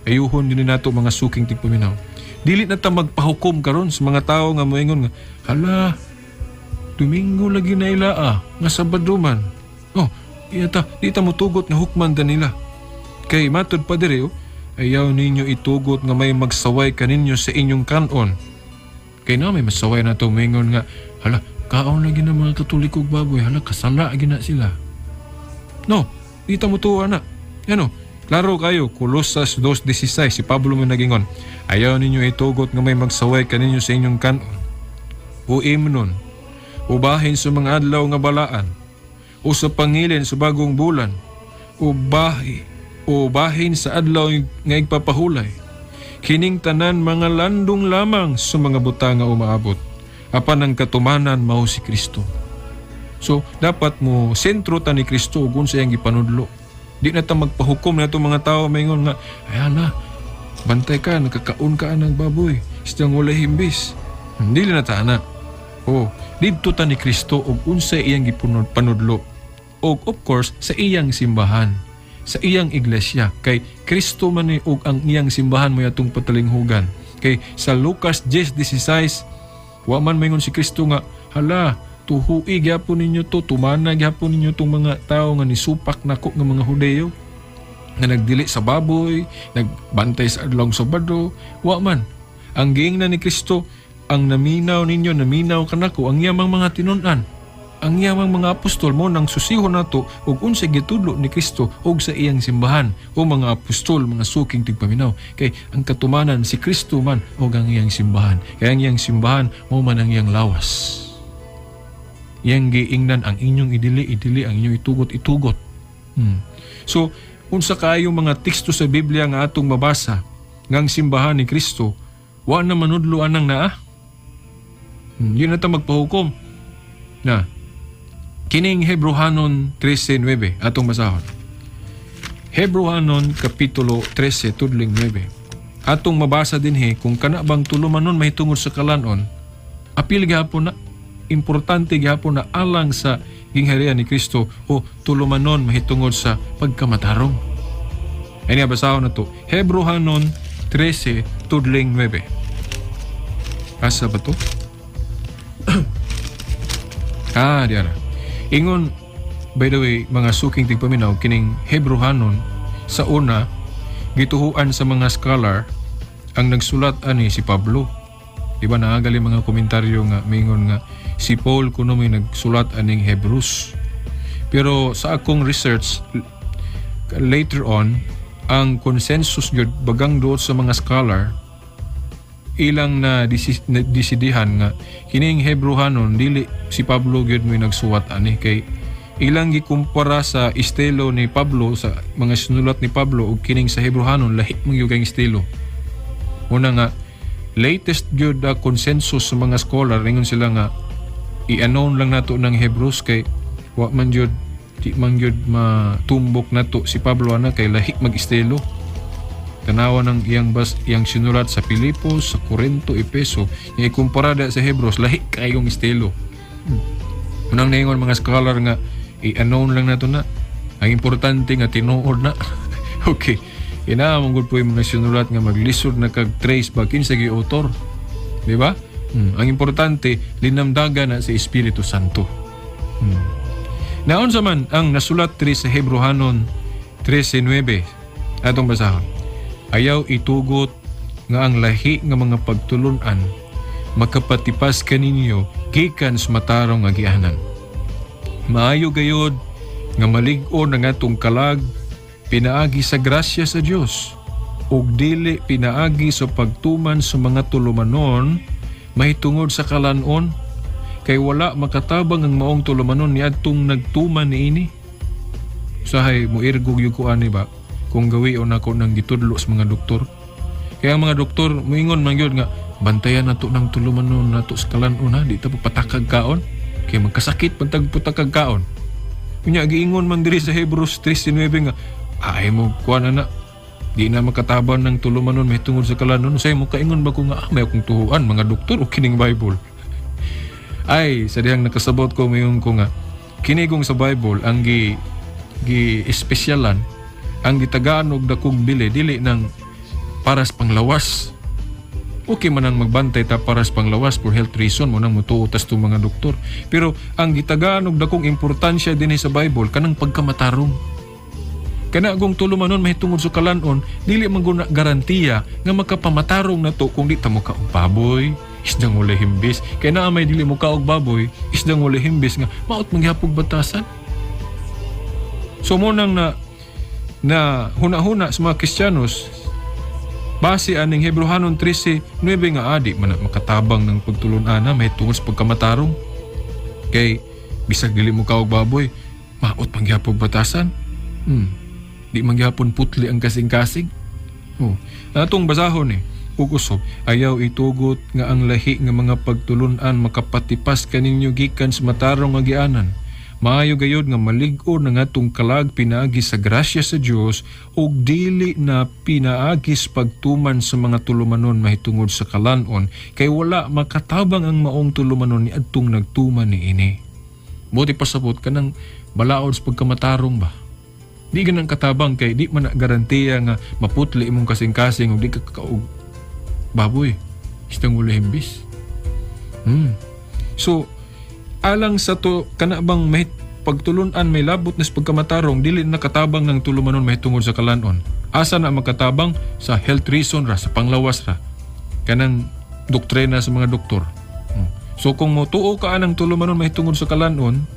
Ayuhon din nato, mga suking tigpaminaw. Dili na ta magpahukom karon sa mga tao nga moingon nga, "Hala, Domingo lagi na ila ah, nga Sabado man." Oh, iya ta, di ta motugot nga hukman ta nila. Kay matud pa diri, oh, "Ayaw ninyo itugot nga may magsaway kaninyo sa inyong kanon." Kay na may masaway na to moingon nga, "Hala, kaon lagi na mga Katoliko og baboy, hala, kasala gina sila." No, di ta motuo na. Ano? Klaro kayo, Kolosas 2.16, si Pablo mo nagingon, "Ayaw ninyo itugot nga may magsaway kaninyo sa inyong kanon o imnon, ubahin sa mga adlaw nga balaan, o sa pangilin sa bagong bulan, o bahin sa adlaw nga igpapahulay. Kining tanan mga landong lamang sa mga butang nga umaabot. Apan ang katumanan mao si Kristo." So, dapat mo sentro ta ni Kristo ug unsa iyang gipanudlo. Di na ta magpahukom na itong mga tao maingon nga, "Ayan na, bantay ka, nakakaon ka ng baboy, isdang walay himbis." Hindi na ta ana. Oh, didto ta ni Kristo ug unsa iyang gipanudlo. Og of course, sa iyang simbahan, sa iyang iglesia, kay Kristo man ni ug ang iyang simbahan mo atong patalinghugan. Kay sa Lucas 10:16, wa man maingon si Kristo nga, "Hala, tuhui gyapon ninyo to, tumana gyapon ninyo tong mga tao nga nisupak nako nga mga Hudeyo nga nagdili sa baboy, nagbantay sa adlawng Sabado." Wa man. Ang giingnan ni Kristo, "Ang naminaw ninyo, naminaw kanako, ang iyamang mga tinun-an, ang iyamang mga apostol." Mo nang susihon nato ug unsa gitudlo ni Kristo ug sa iyang simbahan o mga apostol, mga suking tigpaminaw. Kay ang katumanan si Kristo man ug ang iyang simbahan. Kay ang iyang simbahan mo man ang iyang lawas. Iyang giingnan, "Ang inyong idili, idili, ang inyong itugot, itugot." So, unsa kaayo mga teksto sa Biblia nga atong mabasa nga ang simbahan ni Kristo wa na manudlo anang naa? Yun na ta magpahukom. Na, kining Hebrohanon 13.9 atong basahon. Hebrohanon Kapitulo 13 tudling 9. Atong mabasa dinhi kung kana bang tulumanon mahitungod sa kalanon, apil gihapon na, importante gihapon na alang sa gingharian ni Kristo o tulumanon mahitungod sa pagkamatarong. Ay niya, basahon na to. Hebrohanon 13 tudling 9. Asa ba to? Ah, di ara. Ingon, by the way, mga suking tigpaminaw, kining Hebrohanon, sa una, gituhuan sa mga scholar, ang nagsulat ani si Pablo. Di ba naagali mga komentaryo nga mingon nga si Paul kuno may nagsulat aning Hebrews? Pero sa akong research later on, ang consensus gyud bagang duot sa mga scholar, ilang na disidihan nga kining Hebrohanon dili si Pablo gyud may nagsuwat ani, kay ilang gikumpara sa estilo ni Pablo, sa mga sinulat ni Pablo ug kining sa Hebrohanon, lahi man gyud kay estilo. Una nga latest gyud consensus sa mga scholar, ingon sila nga i-unknown lang nato ng Hebrews kay wa man gyud, di man gyud matumbok nato si Pablo ana kay lahi mag estilo. Tanawa ng iyang bas iyang sinulat sa Pilipos, sa Corinto, Epeso, nga ikumpara da sa Hebrews, lahi kayong estilo. Unang naingon mga scholar nga i-unknown lang nato na. Ang importante nga tinuod na. Okay. Ina man gud po yung mga sinulat nga maglisod na kag trace ba kinsa gi author. Di ba? Ang importante linamdagan na sa Espiritu Santo. Naon sa man ang nasulat diri sa Hebrohanon 13:9, atong basahon. "Ayaw itugot nga ang lahi nga mga pagtulunan makapatipas kaninyo gikan sa matarong agianan. Maayo gayod nga malig-on ang atong kalag pinaagi sa grasya sa Dios ug dili pinaagi sa pagtuman sa mga tulumanon mahitungod sa kalanon, kay wala makatabang ang maong tulumanon niadtong nagtuman niini. Usahay moirgog gyud ko ani ba kung gawion ako ng gitudlo sa mga doktor. Kaya ang mga doktor moingon man gyud nga bantayan nato ng tulumanon nato sa kalanon ha, di ta patakag kaon kay magkasakit man tag putakag kaon. Unya giingon man diri sa Hebrews 3:9 nga ay mo kuan ana, di na makatabang ng tulumanon mahitungod sa kalanon. Say mo kaingon ba ko nga may akong tuhuan mga doktor o kining Bible? Ay sa dihang nakasabot ko mayon ko nga kini kung sa Bible ang gi gi espesyalan ang gitagaan og dakong bili dili nang para sa panglawas. Okay man ang magbantay ta para sa panglawas for health reason mo nang mutuo tas tong mga doktor. Pero ang gitagaan og dakong importansya dinhi sa Bible kanang pagkamatarong. Kana kung tulumanon mahitungod sa kalanon, dili man guna garantiya nga makapamatarong na to kung di ta mo kaog baboy, isdang walay himbis. Kay naa may dili mo kaog baboy, isdang walay himbis nga maot manggihapog batasan. So mo nang na na huna-huna sa mga Kristiyanos base aning Hebreohanon 13:9 nga adi man na makatabang ng pagtulun-ana mahitungod sa pagkamatarong. Kay bisag dili mo kaog baboy, maot manggihapog batasan. Di manggihapon putli ang kasing-kasing. Oh. Atong basahon ug usob, ayaw itugot nga ang lahi nga mga pagtulunan makapatipas kaninyo gikan sa matarong agianan. Maayo gayod nga malig-on ang atong kalag pinaagi sa grasya sa Dios ug dili na pinaagi sa pagtuman sa mga tulumanon mahitungod sa kalanon, kay wala makatabang ang maong tulumanon ni adtong nagtuman niini. Buti pasabot kanang balaod sa pagkamatarong ba? Di ganang katabang kay di man na garantiya nga maputli imong kasing-kasing ug di ka kakaog baboy. Isdang wala himbis. So, alang sa to, kana bang may pagtulunan may labot na sa pagkamatarong, dili na katabang ng tulumanon mahitungod sa kalanon. Asa na makatabang? Sa health reason ra, sa panglawas ra. Kanang doktrina sa mga doktor. So kung motuo ka anang tulumanon mahitungod sa kalanon,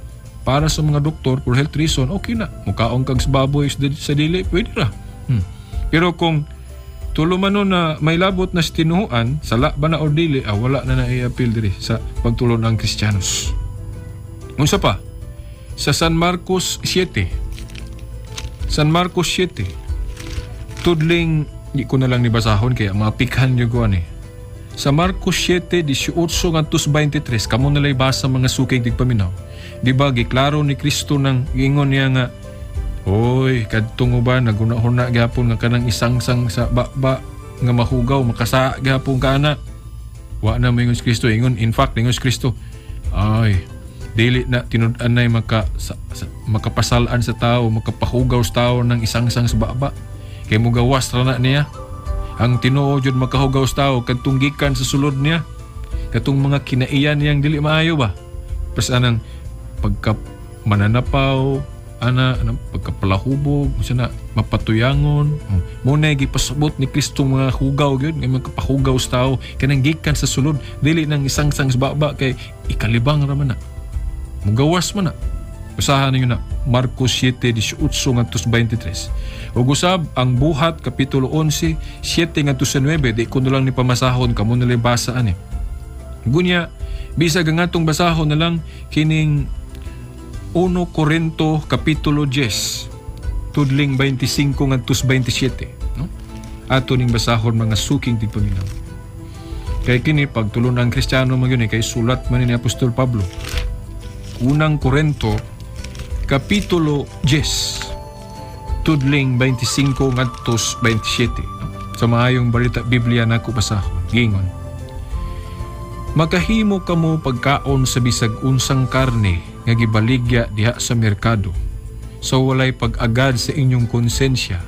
para sa mga doktor for health reason, okay na. Mukaong kag sa baboy sa dili, pwede ra. Pero kung tulumanon na may labot na sa tinuhuan, sala ba na o dili, wala na na i-appeal diri sa pagtulon ng Kristiyanos. Unsa pa? Sa San Marcos 7. San Marcos 7. Tudling, di ko na lang nibasahon kaya mapikhan nyo ko ani. Sa Marcos 7, 18 ngadto sa 23, kamo nalay basa mga suking tigpaminaw. Di ba, giklaro ni Kristo nang giingon niya nga, oy, kadtong uban, naguna-huna gyapon nga kanang isangsang sa baba nga mahugaw, makasa gyapon ka ana. Wa na moingon si Kristo, ingon, in fact, ingon si Kristo, ay, dili na tinud-anay makapasalan sa tao, makapahugaw sa tao ng isangsang sa baba. Kay mugawas ra na niya. Ang tinuod jud makahugaw sa tao kadtong gikan sa sulod niya. Katong mga kinaiyan niyang dili maayo ba. Pas anang pagka mananapaw, ana, anang pagkapalahubog, unsa na mapatuyangon. Mo na gipasabot ni Kristo mga hugaw gyud, nga makapahugaw sa tao kanang gikan sa sulod, dili nang isangsang sa baba kay ikalibang ra man na. Mugawas man na. Basahan ninyo na Marcos 7, 18 ngadto sa 23. Ug usab ang Buhat kapitulo 11, 7 ngadto sa 9, di ko na lang ni pamasahon, kamo na lang basa ani. Gunya bisag ang atong basahon na lang kining 1 Korinto kapitulo 10, tudling 25 ngadto sa 27, no? Ato ning basahon mga suking tigpaminaw. Kay kini pagtulon ang Kristiyano man gyud kay sulat man ni Apostol Pablo. Unang Korinto kapitulo 10, tudling 25 ngadto sa 27, no? Sa maayong balita Biblia nako basahon. Gingon, makahimo kamo pagkaon sa bisag unsang karne nga gibaligya diha sa merkado, sa walay pag-agad sa inyong konsensya.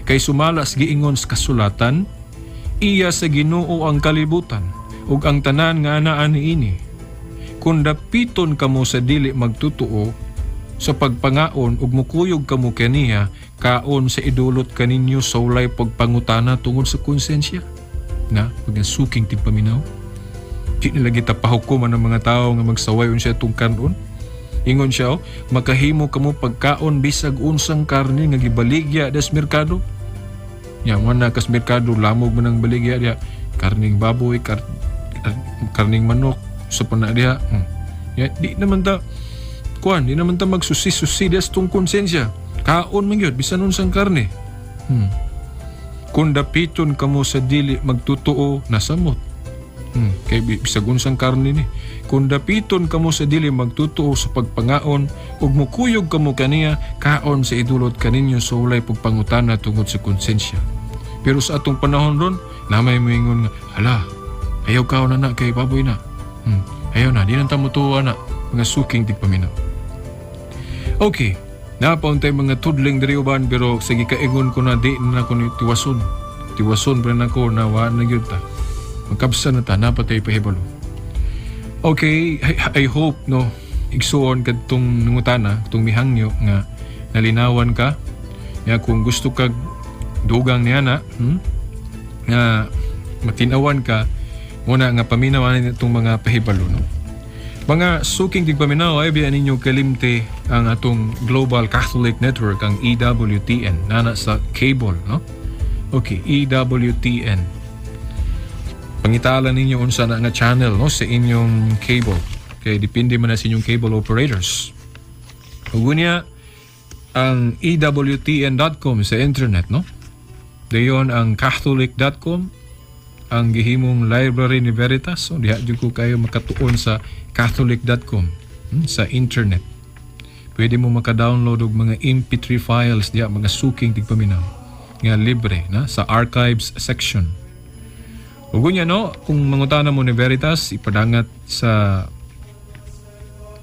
Kay sumalas giingon sa kasulatan, iya sa Ginoo ang kalibutan ug ang tanan nga anaa niini. Kung dapiton kamo sa dili magtutuo sa pagpangaon ug mukuyog kamo kaniya, kaon sa idulot kaninyo sa walay pagpangutana tungod sa konsensya. Na, mga suking tigpaminaw. Di nila kita pahukuman ng mga tao nga magsaway siya itong kanon. Ingon siya, oh, makahimo kamo pagkaon bisag unsang karne nga gibaligya des merkado. Ya, mo na kas merkado, lamog man ang baligya diya. Karning baboy, karning manok, sa pana diha. Ya, di naman ta kuan, di naman ta magsusi-susi des tong konsensya. Kaon man gyud bisan unsang karne. Kung dapiton kamo sa dili magtotoo, nasamot. Kay bisag unsang karne ni. Kung dapiton kamo sa dili magtotoo sa pagpangaon ug mukuyog kamo kaniya, kaon sa idulot kaninyo sa walay pagpangutana tungod sa konsensya. Pero sa atong panahon ron, namay moingon nga, "Hala, ayaw kaon na na kay baboy na. Ayaw na, di na ta motuo na." Mga suking tigpaminaw. Okay, napauntay mga tudling diri uban, pero sige, kaingon ko na di na ko ni tiwason. Tiwason pa na ko na wa na gyud ta. Magkabsa na ta, napatay pahibalo. Okay, I hope, no, igsuon kadtong nangutana, katong mihangyo nga nalinawan ka. Ya, kung gusto kag dugang niya na, nga matinawan ka, muna nga paminawan itong mga pahibalo, no? Mga suking tigpaminaw, ay biya ninyo kalimti ang atong Global Catholic Network, ang EWTN, nana sa cable, no? Okay, EWTN. Pangitala ninyo unsa na nga channel, no, sa inyong cable. Kay depende man na sa inyong cable operators. Ug unya ang EWTN.com sa internet, no? Dayon ang catholic.com, ang gihimong library ni Veritas. So, diha jud ko kayo makatuon sa catholic.com, sa internet. Pwede mo maka-download og mga MP3 files diha, mga suking tigpaminaw nga libre na sa archives section. Ug unya, no, kung mangutana mo ni Veritas, ipadangat sa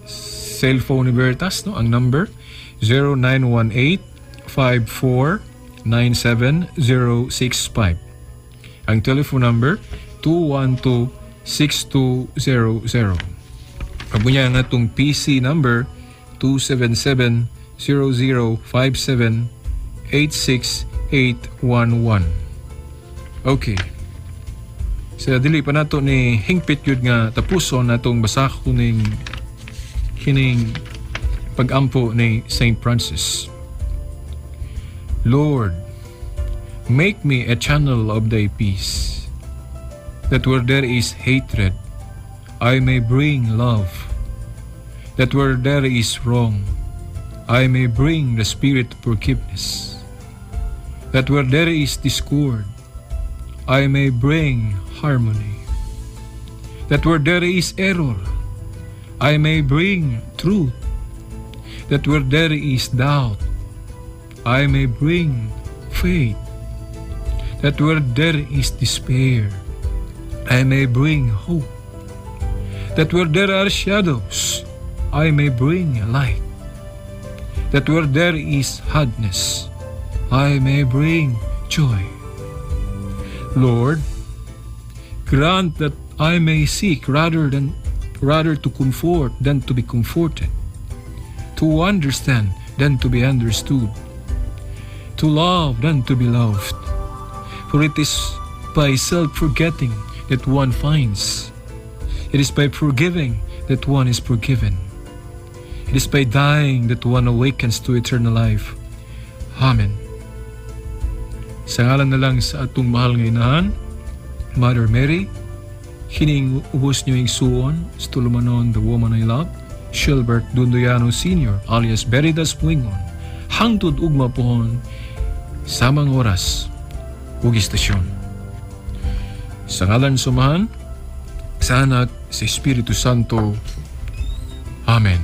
cellphone ni Veritas, no, ang number 0918 54 97065. Ang telephone number 212-6200. Ug unya ang atong PC number 277 0057 86811. Okay. Sa dili pa nato ni hingpit yun nga tapuson natong basahon ning kining pagampo ni Saint Francis. Lord, make me a channel of thy peace, that where there is hatred, I may bring love, that where there is wrong, I may bring the spirit of forgiveness, that where there is discord, I may bring harmony, that where there is error, I may bring truth, that where there is doubt, I may bring faith, that where there is despair, I may bring hope, that where there are shadows, I may bring light, that where there is sadness, I may bring joy. Lord, grant that I may seek rather to comfort than to be comforted, to understand than to be understood, to love than to be loved. For it is by self-forgetting that one finds. It is by forgiving that one is forgiven. It is by dying that one awakens to eternal life. Amen. Sa ngalan na lang sa atong mahal nga inahan, Mother Mary, kining ubos niyo igsuon, sa tulumanon, the woman I love, Shilbert Dundoyano Sr., alias Veritas Puingon, hangtod ugma pohon, samang oras ug istasyon. Sa ngalan sa Amahan, sa Anak, sa Espiritu Santo. Amen.